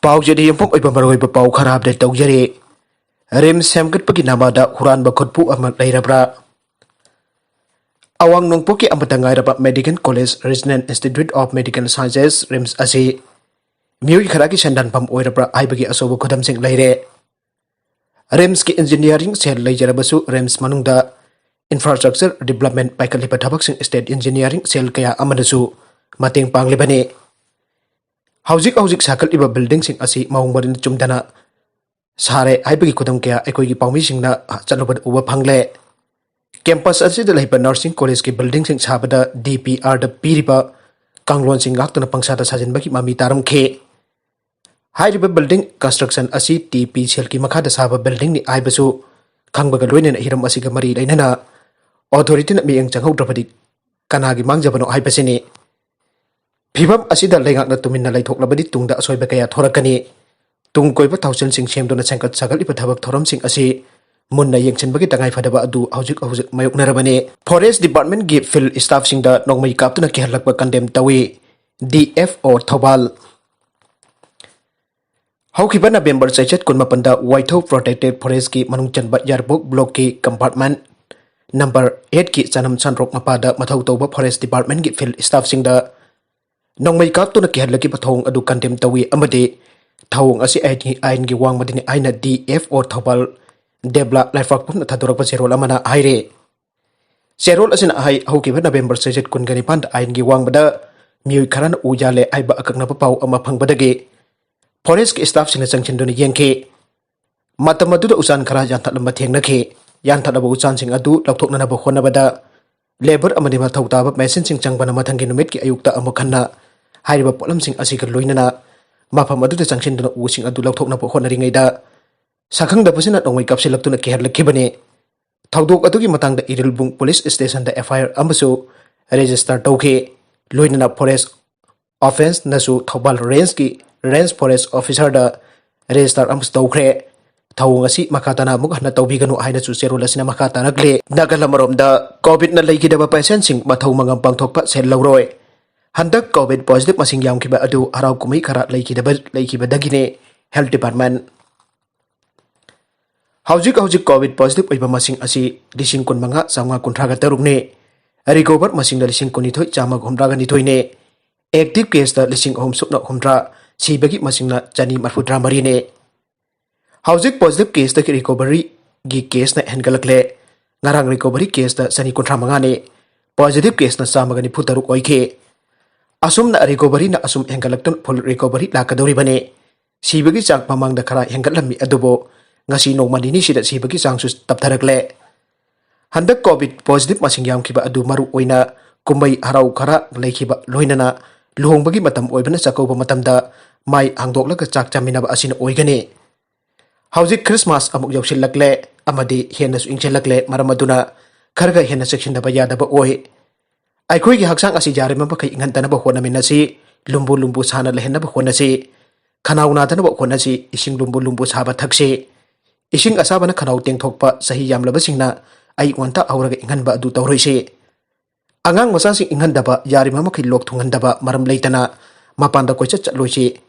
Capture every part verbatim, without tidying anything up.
ꯄꯥꯎꯁꯤꯗ ꯌꯨꯝꯐꯝ ꯑꯣꯏꯕ ꯃꯔꯨꯑꯣꯏꯕ ꯄꯥꯎ ꯈꯔ ꯑꯞꯗꯦꯠ ꯇꯧꯖꯔꯤ꯫ ꯔꯤꯝꯁ ꯁꯦꯝꯒꯠꯄꯒꯤ ꯅꯃꯥꯗ ꯍꯨꯔꯥꯟꯕ ꯈꯨꯠꯄꯨ ꯑꯃ ꯂꯩꯔꯕ꯭ꯔꯥ? ꯑꯋꯥꯡ ꯅꯣꯡꯄꯣꯛꯀꯤ ꯑꯃꯠꯇ ꯉꯥꯏꯔꯕ medical college, regional institute of medical sciences, RIMS ꯑꯁꯤ ꯃꯤꯑꯣꯏ ꯈꯔꯒꯤ ꯁꯦꯟꯗꯥꯟꯐꯝ ꯑꯣꯏꯔꯕ꯭ꯔꯥ ꯍꯥꯏꯕꯒꯤ ꯑꯆꯧꯕ ꯈꯨꯗꯝꯁꯤꯡ ꯂꯩꯔꯦ꯫ ꯔꯤꯝꯁꯀꯤ ꯏꯟꯖꯤꯅꯤꯌꯥꯔꯤꯡ ꯁꯦꯜ ꯂꯩꯖꯔꯕꯁꯨ, ꯔꯤꯝꯁ ꯃꯅꯨꯡꯗ ꯏꯟꯐ꯭ꯔꯥꯁ꯭ꯇ꯭ꯔꯛꯆꯔ ꯗꯤꯕ꯭ꯂꯞꯃꯦꯟ ꯄꯥꯏꯈꯠꯂꯤꯕ ꯊꯕꯛꯁꯤꯡ ꯁ꯭ꯇꯦꯠ ꯏꯟꯖꯤꯅꯤꯌꯥꯔꯤꯡ ꯁꯦꯜ ꯀꯌꯥ ꯑꯃꯅꯁꯨ ꯃꯇꯦꯡ ꯄꯥꯡꯂꯤꯕꯅꯤ꯫ ꯍꯧꯖꯤꯛ ꯍꯧꯖꯤꯛ ꯁꯥꯒꯠꯂꯤꯕ ꯕꯤꯜꯗꯤꯡꯁꯤꯡ ꯑꯁꯤ ꯃꯑꯣꯡ ꯃꯔꯤꯟ ꯆꯨꯝꯗꯅ ꯁꯥꯔꯦ ꯍꯥꯏꯕꯒꯤ ꯈꯨꯗꯝ ꯀꯌꯥ ꯑꯩꯈꯣꯏꯒꯤ ꯄꯥꯎꯃꯤꯁꯤꯡꯅ ꯆꯠꯂꯨꯕꯗ ꯎꯕ ꯐꯪꯂꯦ꯫ ꯀꯦꯝꯄꯁ ꯑꯁꯤꯗ ꯂꯩꯕ ꯅꯔꯁꯤꯡ ꯀꯣꯂꯦꯖꯀꯤ ꯕꯤꯜꯗꯤꯡꯁꯤꯡ ꯁꯥꯕꯗ ꯗꯤ ꯄꯤ ꯑꯥꯔꯗ ꯄꯤꯔꯤꯕ ꯀꯥꯡꯂꯣꯟꯁꯤꯡ ꯉꯥꯛꯇꯨꯅ ꯄꯪꯁꯥꯗ ꯁꯥꯖꯤꯟꯕꯒꯤ ꯃꯃꯤ ꯇꯥꯔꯝꯈꯤ꯫ ꯍꯥꯏꯔꯤꯕ ꯕꯤꯜꯗꯤꯡ ꯀꯟꯁꯇ꯭ꯔꯛꯁꯟ ꯑꯁꯤ ꯇꯤ ꯄꯤ ꯁꯦꯜꯒꯤ ꯃꯈꯥꯗ ꯁꯥꯕ ꯕꯤꯜꯗꯤꯡꯅꯤ ꯍꯥꯏꯕꯁꯨ ꯈꯪꯕꯒ ꯂꯣꯏꯅꯅ ꯍꯤꯔꯝ ꯑꯁꯤꯒ ꯃꯔꯤ ꯂꯩꯅꯅ ꯑꯣꯊꯣꯔꯤꯇꯤꯅ ꯃꯤꯠꯌꯦꯡ ꯆꯪꯍꯧꯗ꯭ꯔꯕꯗꯤ ꯀꯅꯥꯒꯤ ꯃꯥꯡꯖꯕꯅꯣ ꯍꯥꯏꯕꯁꯤꯅꯤ꯫ ꯐꯤꯚꯝ ꯑꯁꯤꯗ ꯂꯩꯉꯥꯛꯅ ꯇꯨꯃꯤꯟꯅ ꯂꯩꯊꯣꯛꯂꯕꯗꯤ ꯇꯨꯡꯗ ꯑꯁꯣꯏꯕ ꯀꯌꯥ ꯊꯣꯔꯛꯀꯅꯤ꯫ ꯇꯨꯡ ꯀꯣꯏꯕ ꯊꯧꯁꯤꯜꯁꯤꯡ ꯁꯦꯝꯗꯨꯅ ꯁꯦꯝꯒꯠ ꯁꯥꯒꯠꯂꯤꯕ ꯊꯕꯛ ꯊꯧꯔꯝꯁꯤꯡ ꯑꯁꯤ ꯃꯨꯟꯅ ꯌꯦꯡꯁꯤꯟꯕꯒꯤ ꯇꯉꯥꯏꯐꯗꯕ ꯑꯗꯨ ꯍꯧꯖꯤꯛ ꯍꯧꯖꯤꯛ ꯃꯥꯌꯣꯛꯅꯔꯕꯅꯤ꯫ ꯐꯣꯔꯦꯁ ꯗꯤꯄꯥꯔꯠꯃꯦꯟꯒꯤ ꯐꯤꯜꯗ ꯁ꯭ꯇꯥꯐꯁꯤꯡꯗ ꯅꯣꯡꯃꯩ ꯀꯥꯞꯇꯨꯅ ꯀꯤꯍꯜꯂꯛꯄ ꯀꯟꯗꯦꯝ ꯇꯧꯏ꯫ D F O Thoubal. ꯍꯧꯈꯤꯕ ꯅꯕꯦꯝꯕꯔ ꯆꯩꯆꯠ ꯀꯨꯟꯃꯥꯄꯟꯗ ꯋꯥꯏꯊꯧ ꯄ꯭ꯔꯣꯇꯦꯛꯇꯦꯗ ꯐꯣꯔꯦꯁꯀꯤ ꯃꯅꯨꯡ ꯆꯟꯕ ꯌꯥꯏꯔꯤꯄꯣꯛ ꯕ꯭ꯂꯣꯛꯀꯤ ꯀꯝꯄꯥꯔꯠꯃꯦꯟ ꯅꯝꯕꯔ ꯑꯦꯠꯀꯤ ꯆꯅꯝ ꯁꯟꯔꯣꯛ ꯃꯄꯥꯗ ꯃꯊꯧ ꯇꯧꯕ ꯐꯣꯔꯦꯁ ꯗꯤꯄꯥꯔꯠꯃꯦꯟꯒꯤ ꯐꯤꯜꯗ ꯁ꯭ꯇꯥꯐꯁꯤꯡꯗ ꯅꯣꯡꯃꯩ ꯀꯥꯞꯇꯨꯅ ꯀꯤꯍꯜꯂꯛꯈꯤꯕ ꯊꯧꯑꯣꯡ ꯑꯗꯨ ꯀꯟꯗꯦꯝ ꯇꯧꯏ ꯑꯃꯗꯤ ꯊꯧꯑꯣꯡ ꯑꯁꯤ ꯑꯥꯏꯟꯒꯤ, ꯑꯥꯏꯟꯒꯤ ꯋꯥꯡꯃꯗꯅꯤ ꯍꯥꯏꯅ ꯗꯤ ꯑꯦꯐ ꯑꯣ ꯊꯧꯕꯥꯜ ꯗꯦꯕꯂꯥ ꯂꯩꯄꯥꯛꯄꯝꯅ ꯊꯥꯗꯣꯔꯛꯄ ꯆꯦꯔꯣꯜ ꯑꯃꯅ ꯍꯥꯏꯔꯤ꯫ ꯆꯦꯔꯣꯜ ꯑꯁꯤꯅ ꯍꯥꯏ, ꯍꯧꯈꯤꯕ ꯅꯕꯦꯝꯕꯔ ꯆꯩꯆꯠ ꯀꯨꯟꯒ ꯅꯤꯄꯥꯟꯗ ꯑꯥꯏꯟꯒꯤ ꯋꯥꯡꯃꯗ ꯃꯤꯑꯣꯏ ꯈꯔꯅ ꯎ ꯌꯥꯜꯂꯦ ꯍꯥꯏꯕ ꯑꯀꯛꯅꯕ ꯄꯥꯎ ꯑꯃ ꯐꯪꯕꯗꯒꯤ ꯐꯣꯔꯦꯁꯀꯤ ꯁ꯭ꯇꯥꯐꯁꯤꯡꯅ ꯆꯪꯁꯤꯟꯗꯨꯅ ꯌꯦꯡꯈꯤ꯫ ꯃꯇꯝ ꯑꯗꯨꯗ ꯎꯆꯥꯟ ꯈꯔ ꯌꯥꯟꯊꯠꯂꯝꯕ ꯊꯦꯡꯅꯈꯤ꯫ ꯌꯥꯟꯊꯠꯂꯕ ꯎꯆꯥꯟꯁꯤꯡ ꯑꯗꯨ ꯂꯧꯊꯣꯛꯅꯅꯕ ꯍꯣꯠꯅꯕꯗ ꯂꯦꯕꯔ ꯑꯃꯗꯤ ꯃꯊꯧ ꯇꯥꯕ ꯃꯦꯁꯤꯟꯁꯤꯡ ꯆꯪꯕꯅ ꯃꯊꯪꯒꯤ ꯅꯨꯃꯤꯠꯀꯤ ꯑꯌꯨꯛꯇ ꯑꯃꯨꯛ ꯍꯟꯅ ꯍꯥꯏꯔꯤꯕ ꯄꯣꯠꯂꯝꯁꯤꯡ ꯑꯁꯤꯒ ꯂꯣꯏꯅꯅ ꯃꯐꯝ ꯑꯗꯨꯗ ꯆꯪꯁꯤꯟꯗꯨꯅ ꯎꯁꯤꯡ ꯑꯗꯨ ꯂꯧꯊꯣꯛꯅꯕ ꯍꯣꯠꯅꯔꯤꯉꯩꯗ ꯁꯛꯈꯪꯗꯕꯁꯤꯅ ꯅꯣꯡꯃꯩ ꯀꯥꯞꯁꯤꯜꯂꯛꯇꯨꯅ ꯀꯤꯍꯜꯂꯛꯈꯤꯕꯅꯤ꯫ ꯊꯧꯗꯣꯛ ꯑꯗꯨꯒꯤ ꯃꯇꯥꯡꯗ ꯏꯔꯤꯜꯕꯨꯡ ꯄꯨꯂꯤꯁ ꯁ꯭ꯇꯦꯁꯟꯗ ꯑꯦꯐ ꯑꯥꯏ ꯑꯥꯔ ꯑꯃꯁꯨ ꯔꯦꯖꯤꯁꯇꯔ ꯇꯧꯈꯤ꯫ ꯂꯣꯏꯅꯅ ꯐꯣꯔꯦꯁ ꯑꯣꯐꯦꯟꯁꯅꯁꯨ ꯊꯧꯕꯥꯜ ꯔꯦꯟꯖꯀꯤ ꯔꯦꯟꯖ ꯐꯣꯔꯦꯁ ꯑꯣꯐꯤꯁꯔꯗ ꯔꯦꯖꯤꯁꯇꯔ ꯑꯃꯁꯨ ꯇꯧꯈ꯭ꯔꯦ꯫ ꯊꯧꯑꯣꯡ ꯑꯁꯤ ꯃꯈꯥ ꯇꯥꯅ ꯑꯃꯨꯛ ꯍꯟꯅ ꯇꯧꯕꯤꯒꯅꯨ ꯍꯥꯏꯅꯁꯨ ꯆꯦꯔꯣꯜ ꯑꯁꯤꯅ ꯃꯈꯥ ꯇꯥꯔꯛꯂꯤ꯫ ꯅꯥꯀꯜ ꯑꯃꯔꯣꯝꯗ, ꯀꯣꯚꯤꯗꯅ ꯂꯩꯈꯤꯗꯕ ꯄꯦꯁꯦꯟꯁꯤꯡ ꯃꯊꯧ ꯃꯉꯝ ꯄꯥꯡꯊꯣꯛꯄ ꯁꯦꯜ ꯂꯧꯔꯣꯏ꯫ ꯍꯟꯗꯛ ꯀꯣꯚꯤꯗ ꯄꯣꯖꯤꯇꯤꯚ ꯃꯁꯤꯡ ꯌꯥꯝꯈꯤꯕ ꯑꯗꯨ ꯍꯔꯥꯎ ꯀꯨꯝꯍꯩ ꯈꯔ ꯂꯩꯈꯤꯗꯕ ꯂꯩꯈꯤꯕꯗꯒꯤꯅꯤ꯫ ꯍꯦꯜꯊ ꯗꯤꯄꯥꯔꯠꯃꯦꯟ ꯍꯧꯖꯤꯛ ꯍꯧꯖꯤꯛ ꯀꯣꯚꯤꯗ ꯄꯣꯖꯤꯇꯤꯚ ꯑꯣꯏꯕ ꯃꯁꯤꯡ ꯑꯁꯤ ꯂꯤꯁꯤꯡ ꯀꯨꯟ ꯃꯉꯥ ꯆꯥꯝꯃꯉꯥ ꯀꯨꯟꯊ꯭ꯔꯥꯒ ꯇꯔꯨꯛꯅꯤ꯫ ꯔꯤꯀꯣꯚꯔ ꯃꯁꯤꯡꯅ ꯂꯤꯁꯤꯡ ꯀꯨꯟꯅꯤꯊꯣꯏ ꯆꯥꯝꯃꯒ ꯍꯨꯝꯗ꯭ꯔꯥꯒ ꯅꯤꯊꯣꯏꯅꯤ꯫ ꯑꯦꯛꯇꯤꯚ ꯀꯦꯁꯇ ꯂꯤꯁꯤꯡ ꯑꯍꯨꯝ ꯁꯨꯞꯅ ꯍꯨꯝꯗ꯭ꯔꯥ, ꯁꯤꯕꯒꯤ ꯃꯁꯤꯡꯅ ꯆꯅꯤ ꯃꯔꯐꯨꯇꯔꯥ ꯃꯔꯤꯅꯤ꯫ ꯍꯧꯖꯤꯛ ꯄꯣꯖꯤꯇꯤꯚ ꯀꯦꯁꯇꯒꯤ ꯔꯤꯀꯣꯚꯔꯤꯒꯤ ꯀꯦꯁꯅ ꯍꯦꯟꯒꯠꯂꯛꯂꯦ꯫ ꯉꯔꯥꯡ ꯔꯤꯀꯣꯚꯔꯤ ꯀꯦꯁꯇ ꯆꯅꯤ ꯀꯨꯟꯊ꯭ꯔꯥ ꯃꯉꯥꯅꯤ, ꯄꯣꯖꯤꯇꯤꯚ ꯀꯦꯁꯅ ꯆꯥꯝꯃꯒ ꯅꯤꯐꯨ ꯇꯔꯨꯛ ꯑꯣꯏꯈꯤ꯫ ꯑꯁꯨꯝꯅ ꯔꯤꯀꯣꯚꯔꯤꯅ ꯑꯁꯨꯝ ꯍꯦꯟꯒꯠꯂꯛꯇꯨꯅ ꯐꯨꯜ ꯔꯤꯀꯣꯚꯔꯤ ꯂꯥꯛꯀꯗꯧꯔꯤꯕꯅꯤ꯫ ꯁꯤꯕꯒꯤ ꯆꯥꯡ ꯃꯃꯥꯡꯗ ꯈꯔ ꯍꯦꯟꯒꯠꯂꯝꯃꯤ, ꯑꯗꯨꯕꯨ ꯉꯁꯤ ꯅꯣꯡꯃ ꯅꯤꯅꯤꯁꯤꯗ ꯁꯤꯕꯒꯤ ꯆꯥꯡꯁꯨ ꯇꯞꯊꯔꯛꯂꯦ꯫ ꯍꯟꯗꯛ ꯀꯣꯚꯤꯗ ꯄꯣꯖꯤꯇꯤꯚ ꯃꯁꯤꯡ ꯌꯥꯝꯈꯤꯕ ꯑꯗꯨ ꯃꯔꯨ ꯑꯣꯏꯅ ꯀꯨꯝꯍꯩ ꯍꯔꯥꯎ ꯈꯔ ꯂꯩꯈꯤꯕ, ꯂꯣꯏꯅꯅ ꯂꯨꯍꯣꯡꯕꯒꯤ ꯃꯇꯝ ꯑꯣꯏꯕꯅ ꯆꯥꯛꯀꯧꯕ ꯃꯇꯝꯗ ꯃꯥꯏ ꯍꯥꯡꯗꯣꯛꯂꯒ ꯆꯥꯛ ꯆꯥꯃꯤꯟꯅꯕ ꯑꯁꯤꯅ ꯑꯣꯏꯒꯅꯤ꯫ ꯍꯧꯖꯤꯛ ꯈ꯭ꯔꯤꯁꯃꯥꯁ ꯑꯃꯨꯛ ꯌꯧꯁꯤꯜꯂꯛꯂꯦ ꯑꯃꯗꯤ ꯍꯦꯟꯅꯁꯨ ꯏꯪꯁꯤꯜꯂꯛꯂꯦ, ꯃꯔꯝ ꯑꯗꯨꯅ ꯈꯔꯒ ꯍꯦꯟꯅ ꯆꯦꯛꯁꯤꯟꯗꯕ ꯌꯥꯗꯕ ꯑꯣꯏ꯫ ꯑꯩꯈꯣꯏꯒꯤ ꯍꯛꯆꯥꯡ ꯑꯁꯤ ꯌꯥꯔꯤꯕ ꯃꯈꯩ ꯏꯪꯍꯟꯗꯅꯕ ꯍꯣꯠꯅꯃꯤꯟꯅꯁꯤ, ꯂꯨꯝꯕꯨ ꯂꯨꯝꯕꯨ ꯁꯥꯅ ꯂꯩꯍꯟꯅꯕ ꯍꯣꯠꯅꯁꯤ, ꯈꯅꯥꯎ ꯅꯥꯗꯅꯕ ꯍꯣꯠꯅꯁꯤ, ꯏꯁꯤꯡ ꯂꯨꯝꯕꯨ ꯂꯨꯝꯕꯨ ꯁꯥꯕ ꯊꯛꯁꯤ꯫ ꯏꯁꯤꯡ ꯑꯁꯥꯕꯅ ꯈꯅꯥꯎ ꯇꯦꯡꯊꯣꯛꯄ, ꯆꯍꯤ ꯌꯥꯝꯂꯕꯁꯤꯡꯅ ꯑꯌꯨꯛ ꯉꯟꯇꯥ ꯍꯧꯔꯒ ꯏꯪꯍꯟꯕ ꯑꯗꯨ ꯇꯧꯔꯣꯏꯁꯤ꯫ ꯑꯉꯥꯡ ꯃꯆꯥꯁꯤꯡ ꯏꯪꯍꯟꯗꯕ, ꯌꯥꯔꯤꯕ ꯃꯈꯩ ꯂꯣꯛ ꯊꯨꯡꯍꯟꯗꯕ, ꯃꯔꯝ ꯂꯩꯇꯅ ꯃꯄꯥꯟꯗ ꯀꯣꯏꯆꯠ ꯆꯠꯂꯣꯏꯁꯤ꯫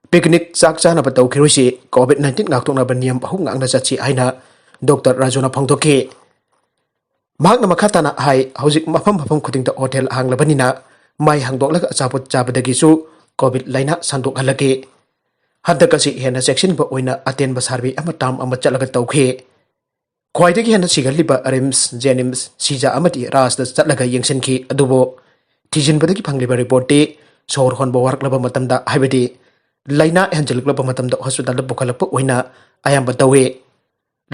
ꯄꯤꯛꯅꯤꯛ ꯆꯥꯛ ꯆꯥꯅꯕ ꯇꯧꯈꯤꯔꯣꯏꯁꯤ, ꯀꯣꯚꯤꯗ ꯅꯥꯏꯟꯇꯤꯟ ꯉꯥꯛꯊꯣꯛꯅꯕ ꯅꯤꯌꯝ ꯑꯍꯨꯝ ꯉꯥꯛꯅ ꯆꯠꯁꯤ ꯍꯥꯏꯅ ꯗꯣꯛꯇꯔ ꯔꯥꯖꯨꯅ ꯐꯣꯡꯗꯣꯛꯈꯤ꯫ ꯃꯍꯥꯛꯅ ꯃꯈꯥ ꯇꯥꯅ ꯍꯥꯏ, ꯍꯧꯖꯤꯛ ꯃꯐꯝ ꯃꯐꯝ ꯈꯨꯗꯤꯡꯗ ꯍꯣꯇꯦꯜ ꯍꯥꯡꯂꯕꯅꯤꯅ ꯃꯥꯏ ꯍꯥꯡꯗꯣꯛꯂꯒ ꯑꯆꯥꯄꯣꯠ ꯆꯥꯕꯗꯒꯤꯁꯨ ꯀꯣꯚꯤꯗ ꯂꯥꯏꯅꯥ ꯁꯟꯗꯣꯛꯍꯜꯂꯛꯈꯤ꯫ ꯍꯟꯗꯛ ꯑꯁꯤ ꯍꯦꯟꯅ ꯆꯦꯛꯁꯤꯟꯕ ꯑꯣꯏꯅ ꯑꯇꯦꯟꯕ ꯁꯥꯔꯚꯦ ꯑꯃ ꯇꯥꯝ ꯑꯃ ꯆꯠꯂꯒ ꯇꯧꯈꯤ꯫ ꯈ꯭ꯋꯥꯏꯗꯒꯤ ꯍꯦꯟꯅ ꯁꯤꯒꯜꯂꯤꯕ ꯔꯤꯝꯁ, ꯖꯦꯅꯤꯝꯁ, ꯁꯤꯖꯥ ꯑꯃꯗꯤ ꯔꯥꯖꯇ ꯆꯠꯂꯒ ꯌꯦꯡꯁꯤꯟꯈꯤ꯫ ꯑꯗꯨꯕꯨ ꯊꯤꯖꯤꯟꯕꯗꯒꯤ ꯐꯪꯂꯤꯕ ꯔꯤꯄꯣꯔꯠꯇꯤ ꯁꯣꯔ ꯍꯣꯟꯕ ꯋꯥꯔꯛꯂꯕ ꯃꯇꯝꯗ, ꯍꯥꯏꯕꯗꯤ ꯂꯥꯏꯅꯥ ꯍꯦꯟꯖꯜꯂꯛꯂꯕ ꯃꯇꯝꯗ ꯍꯣꯁꯄꯤꯇꯥꯜꯗ ꯄꯨꯈꯠꯂꯛꯄ ꯑꯣꯏꯅ ꯑꯌꯥꯝꯕ ꯇꯧꯏ꯫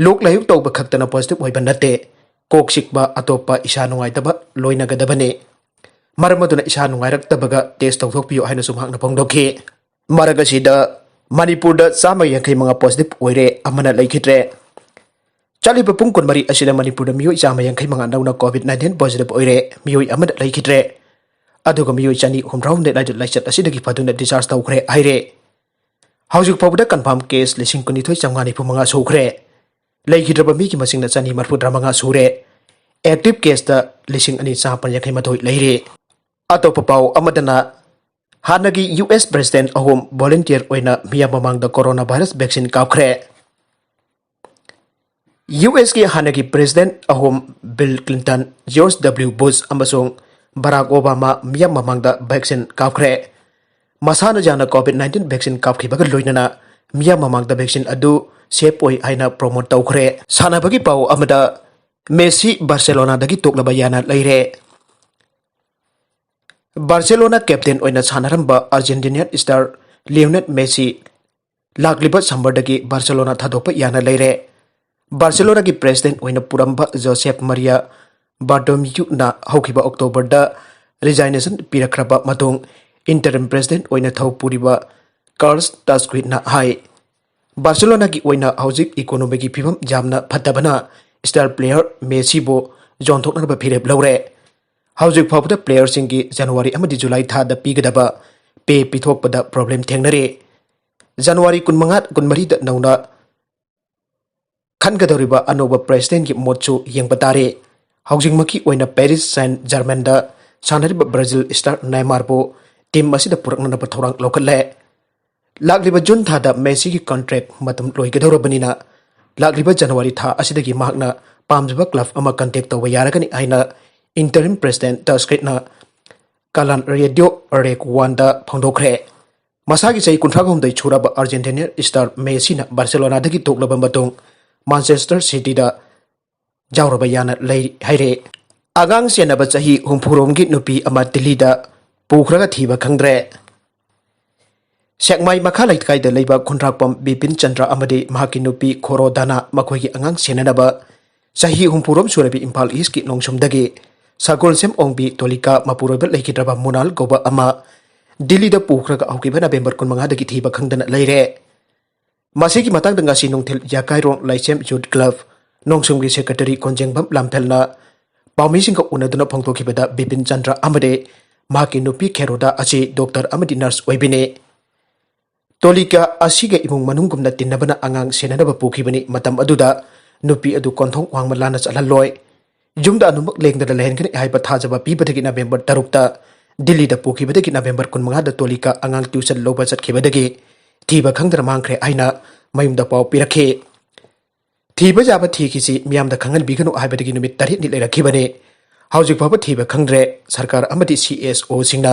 ꯂꯣꯛ ꯂꯥꯏꯍꯧ ꯇꯧꯕ ꯈꯛꯇꯅ ꯄꯣꯖꯤꯇꯤꯚ ꯑꯣꯏꯕ ꯅꯠꯇꯦ, ꯀꯣꯛ ꯆꯤꯛꯄ, ꯑꯇꯣꯞꯄ ꯏꯁꯥ ꯅꯨꯡꯉꯥꯏꯇꯕ ꯂꯣꯏꯅꯒꯗꯕꯅꯤ꯫ ꯃꯔꯝ ꯑꯗꯨꯅ ꯏꯁꯥ ꯅꯨꯡꯉꯥꯏꯔꯛꯇꯕꯒ ꯇꯦꯁ ꯇꯧꯊꯣꯛꯄꯤꯌꯨ ꯍꯥꯏꯅꯁꯨ ꯃꯍꯥꯛꯅ ꯐꯣꯡꯗꯣꯛꯈꯤ꯫ ꯃꯔꯛ ꯑꯁꯤꯗ ꯃꯅꯤꯄꯨꯔꯗ ꯆꯥꯝꯃ ꯌꯥꯡꯈꯩ ꯃꯉꯥ ꯄꯣꯖꯤꯇꯤꯚ ꯑꯣꯏꯔꯦ, ꯑꯃꯅ ꯂꯩꯈꯤꯗ꯭ꯔꯦ꯫ ꯆꯠꯂꯤꯕ ꯄꯨꯡ ꯀꯨꯟꯃꯔꯤ ꯑꯁꯤꯗ ꯃꯅꯤꯄꯨꯔꯗ ꯃꯤꯑꯣꯏ ꯆꯥꯝꯃ ꯌꯥꯡꯈꯩ ꯃꯉꯥ ꯅꯧꯅ ꯀꯣꯚꯤꯗ ꯅꯥꯏꯟꯇꯤꯟ ꯄꯣꯖꯤꯇꯤꯚ ꯑꯣꯏꯔꯦ, ꯃꯤꯑꯣꯏ ꯑꯃꯗ ꯂꯩꯈꯤꯗ꯭ꯔꯦ꯫ ꯑꯗꯨꯒ ꯃꯤꯑꯣꯏ ꯆꯅꯤ ꯍꯨꯝꯗ꯭ꯔꯥ ꯍꯨꯝꯗꯣꯏ ꯂꯥꯏꯆꯠ ꯑꯁꯤꯗꯒꯤ ꯐꯗꯨꯅ ꯗꯤꯁꯆꯥꯔꯖ ꯇꯧꯈ꯭ꯔꯦ ꯍꯥꯏꯔꯦ꯫ ꯍꯧꯖꯤꯛ ꯐꯥꯎꯕꯗ ꯀꯟꯐꯥꯔꯝ ꯀꯦꯁ ꯂꯤꯁꯤꯡ ꯀꯨꯟꯅꯤꯊꯣꯏ ꯆꯥꯝꯃꯉꯥ ꯅꯤꯐꯨ ꯃꯉꯥ ꯁꯨꯈ꯭ꯔꯦ꯫ ꯂꯩꯈꯤꯗ꯭ꯔꯕ ꯃꯤꯒꯤ ꯃꯁꯤꯡꯅ ꯆꯅꯤ ꯃꯔꯐꯨ ꯇꯔꯥ ꯃꯉꯥ ꯁꯨꯔꯦ꯫ ꯑꯦꯛꯇꯤꯚ ꯀꯦꯁꯇ ꯂꯤꯁꯤꯡ ꯑꯅꯤ ꯆꯥꯃꯥꯄꯟ ꯌꯥꯡꯈꯩ ꯃꯥꯊꯣꯏ ꯂꯩꯔꯦ꯫ ꯑꯇꯣꯞꯄ ꯄꯥꯎ ꯑꯃꯗꯅ, ꯍꯥꯟꯅꯒꯤ ꯌꯨ ꯑꯦꯁ ꯄ꯭ꯔꯦꯁꯤꯗꯦꯟꯠ ꯑꯍꯨꯝ ꯚꯣꯂꯨꯟꯇꯤꯌꯔ ꯑꯣꯏꯅ ꯃꯤꯌꯥꯝ ꯃꯃꯥꯡꯗ ꯀꯣꯔꯣꯅꯥ ꯚꯥꯏꯔꯁ ꯚꯦꯛꯁꯤꯟ ꯀꯥꯞꯈ꯭ꯔꯦ꯫ ꯌꯨ ꯑꯦꯁꯀꯤ ꯍꯥꯟꯅꯒꯤ ꯄ꯭ꯔꯦꯁꯤꯗꯦꯟꯠ ꯑꯍꯨꯝ ꯕꯤꯜ ꯀ꯭ꯂꯤꯟꯇꯟ, ꯖꯣꯔꯖ ꯗꯕ꯭ꯂꯤꯎ ꯕꯨꯁ ꯑꯃꯁꯨꯡ ꯕꯔꯥꯛ ꯑꯣꯕꯥꯃꯥ ꯃꯤꯌꯥꯝ ꯃꯃꯥꯡꯗ ꯚꯦꯛꯁꯤꯟ ꯀꯥꯞꯈ꯭ꯔꯦ꯫ ꯃꯁꯥꯅ ꯌꯥꯅ ꯀꯣꯚꯤꯗ ꯅꯥꯏꯟꯇꯤꯟ ꯚꯦꯛꯁꯤꯟ ꯀꯥꯞꯈꯤꯕꯒ ꯂꯣꯏꯅꯅ ꯃꯤꯌꯥꯝ ꯃꯃꯥꯡꯗ ꯚꯦꯛꯁꯤꯟ ꯑꯗꯨ ꯁꯦꯐ ꯑꯣꯏ ꯍꯥꯏꯅ ꯄ꯭ꯔꯣꯃꯣꯠ ꯇꯧꯈ꯭ꯔꯦ꯫ ꯁꯥꯟꯅꯕꯒꯤ ꯄꯥꯎ ꯑꯃꯗ, ꯃꯦꯁꯤ ꯕꯥꯔꯁꯦꯂꯣꯅꯥꯗꯒꯤ ꯇꯣꯛꯂꯕ ꯌꯥꯅ ꯂꯩꯔꯦ꯫ ꯕꯥꯔꯁꯦꯂꯣꯅꯥ ꯀꯦꯞꯇꯦꯟ ꯑꯣꯏꯅ ꯁꯥꯟꯅꯔꯝꯕ ꯑꯥꯔꯖꯦꯟꯇꯤꯅꯤꯌꯥꯟ ꯁ꯭ꯇꯥꯔ ꯂꯤꯑꯣꯅꯦꯜ ꯃꯦꯁꯤ ꯂꯥꯛꯂꯤꯕ ꯁꯝꯃꯔꯗꯒꯤ ꯕꯥꯔꯁꯦꯂꯣꯅꯥ ꯊꯥꯗꯣꯛꯄ ꯌꯥꯅ ꯂꯩꯔꯦ꯫ ꯕꯥꯔꯁꯦꯂꯣꯅꯥꯒꯤ ꯄ꯭ꯔꯦꯁꯤꯗꯦꯟꯠ ꯑꯣꯏꯅ ꯄꯨꯔꯝꯕ ꯖꯣꯁꯦꯐ ꯃꯔꯤꯌꯥ ꯕꯥꯔꯇꯣꯃꯤꯌꯨꯅ ꯍꯧꯈꯤꯕ ꯑꯣꯛꯇꯣꯕꯔꯗ ꯔꯤꯖꯥꯏꯅꯦꯁꯟ ꯄꯤꯔꯛꯈ꯭ꯔꯕ ꯃꯇꯨꯡ ꯏꯟꯇꯔꯤꯝ ꯄ꯭ꯔꯦꯁꯤꯗꯦꯟꯠ ꯑꯣꯏꯅ ꯊꯧ ꯄꯨꯔꯤꯕ ꯀꯥꯔꯂꯁ ꯇꯁꯀ꯭ꯋꯤꯠꯅ ꯍꯥꯏ, ꯕꯥꯔꯁꯦꯂꯣꯅꯥꯒꯤ ꯑꯣꯏꯅ ꯍꯧꯖꯤꯛ ꯏꯀꯣꯅꯣꯃꯤꯒꯤ ꯐꯤꯕꯝ ꯌꯥꯝꯅ ꯐꯠꯇꯕꯅ ꯁ꯭ꯇꯥꯔ ꯄ꯭ꯂꯦꯌꯔ ꯃꯦꯁꯤꯕꯨ ꯌꯣꯟꯊꯣꯛꯅꯅꯕ ꯐꯤꯔꯦꯞ ꯂꯧꯔꯦ꯫ ꯍꯧꯖꯤꯛ ꯐꯥꯎꯕꯗ ꯄ꯭ꯂꯦꯌꯔꯁꯤꯡꯒꯤ ꯖꯅꯋꯥꯔꯤ ꯑꯃꯗꯤ ꯖꯨꯂꯥꯏ ꯊꯥꯗ ꯄꯤꯒꯗꯕ ꯄꯦ ꯄꯤꯊꯣꯛꯄꯗ ꯄ꯭ꯔꯣꯕ꯭ꯂꯦꯝ ꯊꯦꯡꯅꯔꯤ꯫ ꯖꯅꯋꯥꯔꯤ ꯀꯨꯟꯃꯉꯥ, ꯀꯨꯟꯃꯔꯤꯗ ꯅꯧꯅ ꯈꯟꯒꯗꯧꯔꯤꯕ ꯑꯅꯧꯕ ꯄ꯭ꯔꯦꯁꯤꯗꯦꯟꯠꯀꯤ ꯃꯣꯠꯁꯨ ꯌꯦꯡꯕ ꯇꯥꯔꯦ꯫ ꯍꯧꯖꯤꯛꯃꯛꯀꯤ ꯑꯣꯏꯅ ꯄꯦꯔꯤꯁ ꯁꯦꯟ ꯖꯔꯃꯦꯟꯗ ꯁꯥꯟꯅꯔꯤꯕ ꯕ꯭ꯔꯥꯖꯤꯜ ꯁ꯭ꯇꯥꯔ ꯅꯦꯃꯥꯔꯕꯨ ꯇꯤꯝ ꯑꯁꯤꯗ ꯄꯨꯔꯛꯅꯅꯕ ꯊꯧꯔꯥꯡ ꯂꯧꯈꯠꯂꯦ꯫ ꯂꯥꯛꯂꯤꯕ ꯖꯨꯟ ꯊꯥꯗ ꯃꯦꯁꯤꯒꯤ ꯀꯟꯇ꯭ꯔꯦꯛ ꯃꯇꯝ ꯂꯣꯏꯒꯗꯧꯔꯕꯅꯤꯅ, ꯂꯥꯛꯂꯤꯕ ꯖꯅꯋꯥꯔꯤ ꯊꯥ ꯑꯁꯤꯗꯒꯤ ꯃꯍꯥꯛꯅ ꯄꯥꯝꯖꯕ ꯀ꯭ꯂꯕ ꯑꯃ ꯀꯟꯇꯦꯛ ꯇꯧꯕ ꯌꯥꯔꯒꯅꯤ ꯍꯥꯏꯅ ꯏꯟꯇꯔꯤꯝ ꯄ꯭ꯔꯦꯁꯤꯗꯦꯟꯠ ꯇꯁꯀ꯭ꯋꯤꯠꯅ ꯀꯂꯥꯟ ꯔꯦꯗꯤꯑꯣ ꯔꯦꯛ ꯋꯥꯟꯗ ꯐꯣꯡꯗꯣꯛꯈ꯭ꯔꯦ꯫ ꯃꯁꯥꯒꯤ ꯆꯍꯤ ꯀꯨꯟꯊ꯭ꯔꯥ ꯍꯨꯝꯗꯣꯏ ꯁꯨꯔꯕ ꯑꯥꯔꯖꯦꯟꯇꯤꯅꯤꯌꯥꯟ ꯁ꯭ꯇꯥꯔ ꯃꯦꯁꯤꯅ ꯕꯥꯔꯁꯦꯂꯣꯅꯥꯗꯒꯤ ꯇꯣꯛꯂꯕ ꯃꯇꯨꯡ ꯃꯥꯟꯆꯦꯁꯇꯔ ꯁꯤꯇꯤꯗ ꯌꯥꯎꯔꯕ ꯌꯥꯅ ꯂꯩ ꯍꯥꯏꯔꯦ꯫ ꯑꯉꯥꯡ ꯁꯦꯟꯅꯕ ꯆꯍꯤ ꯍꯨꯝꯐꯨꯔꯣꯝꯒꯤ ꯅꯨꯄꯤ ꯑꯃ ꯗꯤꯜꯂꯤꯗ ꯄꯨꯈ꯭ꯔꯒ ꯊꯤꯕ ꯈꯪꯗ꯭ꯔꯦ꯫ ꯁꯦꯛꯃꯥꯏ ꯃꯈꯥ ꯂꯩꯀꯥꯏꯗ ꯂꯩꯕ ꯈꯨꯟꯗ꯭ꯔꯥꯛꯄꯝ ꯕꯤꯄꯤꯟ ꯆꯟꯗ꯭ꯔ ꯑꯃꯗꯤ ꯃꯍꯥꯛꯀꯤ ꯅꯨꯄꯤ ꯈꯣꯔꯣꯗꯥꯅ ꯃꯈꯣꯏꯒꯤ ꯑꯉꯥꯡ ꯁꯦꯟꯅꯅꯕ ꯆꯍꯤ ꯍꯨꯝꯐꯨꯔꯣꯝ ꯁꯨꯔꯕꯤ ꯏꯝꯐꯥꯜ ꯏꯁꯀꯤ ꯅꯣꯡꯁꯨꯝꯗꯒꯤ ꯁꯒꯣꯜꯁꯦꯝ ꯑꯣꯡꯕꯤ ꯇꯣꯂꯤꯀꯥ ꯃꯄꯨꯔꯣꯏꯕ ꯂꯩꯈꯤꯗ꯭ꯔꯕ ꯃꯨꯅꯥꯜ ꯀꯧꯕ ꯑꯃ ꯗꯤꯜꯂꯤꯗ ꯄꯨꯈ꯭ꯔꯒ ꯍꯧꯈꯤꯕ ꯅꯕꯦꯝꯕꯔ ꯀꯨꯟꯃꯉꯥꯗꯒꯤ ꯊꯤꯕ ꯈꯪꯗꯅ ꯂꯩꯔꯦ꯫ ꯃꯁꯤꯒꯤ ꯃꯇꯥꯡꯗ ꯉꯁꯤ ꯅꯨꯡꯊꯤꯜ ꯌꯥꯀꯥꯏꯔꯣꯡ ꯂꯥꯏꯁꯦꯝ ꯌꯨꯠ ꯀ꯭ꯂꯕ ꯅꯣꯡꯁꯨꯝꯒꯤ ꯁꯦꯀ꯭ꯔꯦꯇꯔꯤ ꯀꯣꯟꯖꯦꯡꯕꯝ ꯂꯥꯝꯐꯦꯜꯅ ꯄꯥꯎꯃꯤꯁꯤꯡꯒ ꯎꯅꯗꯨꯅ ꯐꯣꯡꯗꯣꯛꯈꯤꯕꯗ ꯕꯤꯄꯤꯟ ꯆꯟꯗ꯭ꯔ ꯑꯃꯗꯤ ꯃꯍꯥꯛꯀꯤ ꯅꯨꯄꯤ ꯈꯦꯔꯣꯗꯥ ꯑꯁꯤ ꯗꯣꯛꯇꯔ ꯑꯃꯗꯤ ꯅꯔꯁ ꯑꯣꯏꯕꯅꯤ꯫ ꯇꯣꯂꯤꯀꯥ ꯑꯁꯤꯒ ꯏꯃꯨꯡ ꯃꯅꯨꯡꯒꯨꯝꯅ ꯇꯤꯟꯅꯕꯅ ꯑꯉꯥꯡ ꯁꯦꯟꯅꯅꯕ ꯄꯨꯈꯤꯕꯅꯤ꯫ ꯃꯇꯝ ꯑꯗꯨꯗ ꯅꯨꯄꯤ ꯑꯗꯨ ꯀꯣꯟꯊꯣꯡ ꯋꯥꯡꯃ ꯂꯥꯟꯅ ꯆꯠꯍꯜꯂꯣꯏ, ꯌꯨꯝꯗ ꯑꯗꯨꯃꯛ ꯂꯦꯡꯗꯅ ꯂꯩꯍꯟꯒꯅꯤ ꯍꯥꯏꯕ ꯊꯥꯖꯕ ꯄꯤꯕꯗꯒꯤ ꯅꯕꯦꯝꯕꯔ ꯇꯔꯨꯛꯇ ꯗꯤꯜꯂꯤꯗ ꯄꯨꯈꯤꯕꯗꯒꯤ ꯅꯕꯦꯝꯕꯔ ꯀꯨꯟꯃꯉꯥꯗ ꯇꯣꯂꯤꯀꯥ ꯑꯉꯥꯡ ꯇ꯭ꯌꯨꯁꯟ ꯂꯧꯕ ꯆꯠꯈꯤꯕꯗꯒꯤ ꯊꯤꯕ ꯈꯪꯗꯅ ꯃꯥꯡꯈ꯭ꯔꯦ ꯍꯥꯏꯅ ꯃꯌꯨꯝꯗ ꯄꯥꯎ ꯄꯤꯔꯛꯈꯤ꯫ ꯊꯤꯕ ꯌꯥꯕ ꯊꯤꯈꯤꯁꯤ ꯃꯤꯌꯥꯝꯗ ꯈꯪꯍꯟꯕꯤꯒꯅꯨ ꯍꯥꯏꯕꯗꯒꯤ ꯅꯨꯃꯤꯠ ꯇꯔꯦꯠꯅꯤ ꯂꯩꯔꯛꯈꯤꯕꯅꯤ꯫ ꯍꯧꯖꯤꯛ ꯐꯥꯎꯕ ꯊꯤꯕ ꯈꯪꯗ꯭ꯔꯦ꯫ ꯁꯔꯀꯥꯔ ꯑꯃꯗꯤ ꯁꯤ ꯑꯦꯁ ꯑꯣꯁꯤꯡꯅ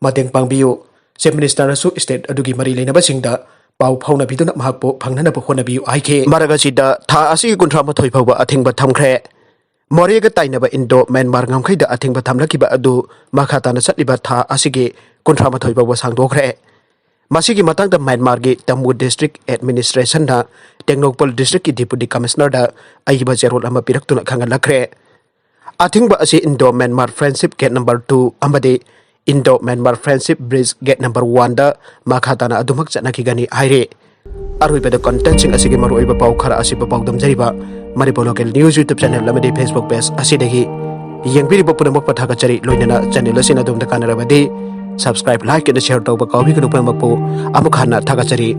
ꯃꯇꯦꯡ ꯄꯥꯡꯕꯤꯌꯨ꯫ ꯆꯤꯐ ꯃꯤꯅꯤꯁꯇꯔꯅꯁꯨ ꯁ꯭ꯇꯦꯠ ꯑꯗꯨꯒꯤ ꯃꯔꯤ ꯂꯩꯅꯕꯁꯤꯡꯗ ꯄꯥꯎ ꯐꯥꯎꯅꯕꯤꯗꯨꯅ ꯃꯍꯥꯛꯄꯨ ꯐꯪꯅꯅꯕ ꯍꯣꯠꯅꯕꯤꯌꯨ ꯍꯥꯏꯈꯤ꯫ ꯃꯔꯛ ꯑꯁꯤꯗ ꯊꯥ ꯑꯁꯤꯒꯤ ꯀꯨꯟꯊ꯭ꯔꯥ ꯃꯥꯊꯣꯏ ꯐꯥꯎꯕ ꯑꯊꯤꯡꯕ ꯊꯝꯈ꯭ꯔꯦ꯫ ꯃꯣꯔꯦꯒ ꯇꯥꯏꯅꯕ ꯏꯟꯗꯣ ꯃ꯭ꯌꯥꯟꯃꯥꯔ ꯉꯝꯈꯩꯗ ꯑꯊꯤꯡꯕ ꯊꯝꯂꯛꯈꯤꯕ ꯑꯗꯨ ꯃꯈꯥ ꯇꯥꯅ ꯆꯠꯂꯤꯕ ꯊꯥ ꯑꯁꯤꯒꯤ ꯀꯨꯟꯊ꯭ꯔꯥ ꯃꯥꯊꯣꯏ ꯐꯥꯎꯕ ꯁꯥꯡꯗꯣꯛꯈ꯭ꯔꯦ꯫ ꯃꯁꯤꯒꯤ ꯃꯇꯥꯡꯗ ꯃ꯭ꯌꯥꯟꯃꯥꯔꯒꯤ ꯇꯃꯨ ꯗꯤꯁꯇ꯭ꯔꯤꯛ ꯑꯦꯗꯃꯤꯅꯤꯁꯇ꯭ꯔꯦꯁꯟꯅ ꯇꯦꯡꯅꯧꯄꯜ ꯗꯤꯁꯇ꯭ꯔꯤꯛꯀꯤ ꯗꯤꯄꯨꯇꯤ ꯀꯃꯤꯁꯅꯔꯗ ꯑꯏꯕ ꯆꯦꯔꯣꯜ ꯑꯃ ꯄꯤꯔꯛꯇꯨꯅ ꯈꯪꯍꯜꯂꯛꯈ꯭ꯔꯦ꯫ ꯑꯊꯤꯡꯕ ꯑꯁꯤ Indo Myanmar friendship gate number two ꯑꯃꯗꯤ Indo Myanmar friendship bridge gate number ꯋꯥꯟꯗ ꯃꯈꯥ ꯇꯥꯅ ꯑꯗꯨꯃꯛ ꯆꯠꯅꯈꯤꯒꯅꯤ ꯍꯥꯏꯔꯤ꯫ ꯑꯔꯣꯏꯕꯗ ꯀꯟꯇꯦꯟꯁꯤꯡ ꯑꯁꯤꯒꯤ ꯃꯔꯨꯑꯣꯏꯕ ꯄꯥꯎ ꯈꯔ ꯑꯁꯤꯕꯨ ꯄꯥꯎꯗꯝꯖꯔꯤꯕ ꯃꯅꯤꯄꯨꯔ ꯂꯣꯀꯦꯜ ꯅ꯭ꯌꯨꯁ ꯌꯨꯇ꯭ꯌꯨꯕ ꯆꯦꯅꯦꯜ ꯑꯃꯗꯤ ꯐꯦꯁꯕꯨꯛ ꯄꯦꯖ ꯑꯁꯤꯗꯒꯤ ꯌꯦꯡꯕꯤꯔꯤꯕ ꯄꯨꯝꯅꯃꯛꯄꯨ ꯊꯥꯒꯠꯆꯔꯤ꯫ ꯂꯣꯏꯅꯅ ꯆꯦꯅꯦꯜ ꯑꯁꯤꯅ ꯑꯗꯣꯝꯗ ꯀꯥꯟꯅꯔꯕꯗꯤ ꯁꯕꯁꯀ꯭ꯔꯥꯏꯕ, ꯂꯥꯏꯛ ꯑꯃꯗꯤ ꯁꯦꯌꯔ ꯇꯧꯕ ꯀꯥꯎꯕꯤꯒꯅꯨ꯫ ꯄꯨꯝꯅꯃꯛꯄꯨ ꯑꯃꯨꯛ ꯍꯟꯅ ꯊꯥꯒꯠꯆꯔꯤ꯫